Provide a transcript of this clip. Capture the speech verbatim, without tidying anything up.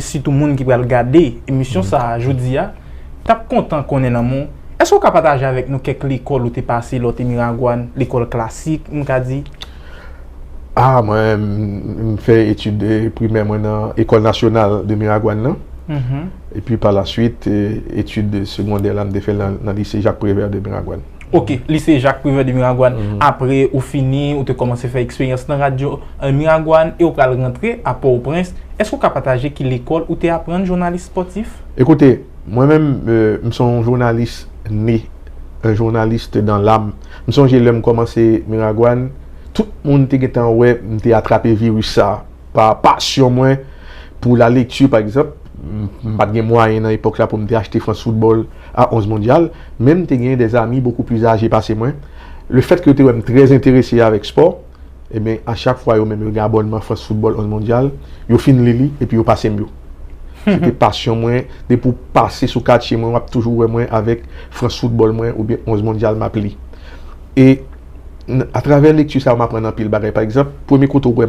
sitou moun ki pral gade emisyon sa a jodi a, t ap kontan konnen nan men w, èske w ka pataje avèk nou kèk lekòl ou te pase lè w te Miragwàn, lekòl klasik, m ka di? Ah, mwen, m, m fè etid, eh, primè mwen nan École Nationale de Miragwàn nan. Epi pa la suite, eh, etid segondè la, m te fè l nan, nan lise Jacques Prévert de Miragwàn. Ok, lise Jacques Prévert de Miragwàn. Apre ou fini, ou te kòmanse fè eksperyans nan radyo, eh, Miragwàn, e ou pral rantre a Pòtoprens. Èske w ka pataje ki lekòl ou te aprann jounalis spòtif? Ekoute, mwen menm, eh, m se yon jounalis né, un journaliste dans l'âme. M sonje lè m kòmanse Miragwàn, tout moun te gentan wè m te atrape viris sa a. Pa pasyon mwen pou la lekti, pa egzanp, m, m pa t gen mwayen nan epòk la pou m te achte France Football a onz Mondial, men m te gen des amis beaucoup plus âgés pase mwen. Le fait que yo te wè m trè enterese avèk spò, ebyen, a chak fwa yo menm yo gen abònman France Football onz Mondial, yo fin li li, epi yo pase m yo. Se te pasyon mwen, depi w pase sou katye mwen, w ap toujou wè mwen avèk France Football mwen, oubyen onz Mondial m ap li. E n- atravè lekti sa yo, m aprann anpil bagay. Pa egzanp, premye kote w wè m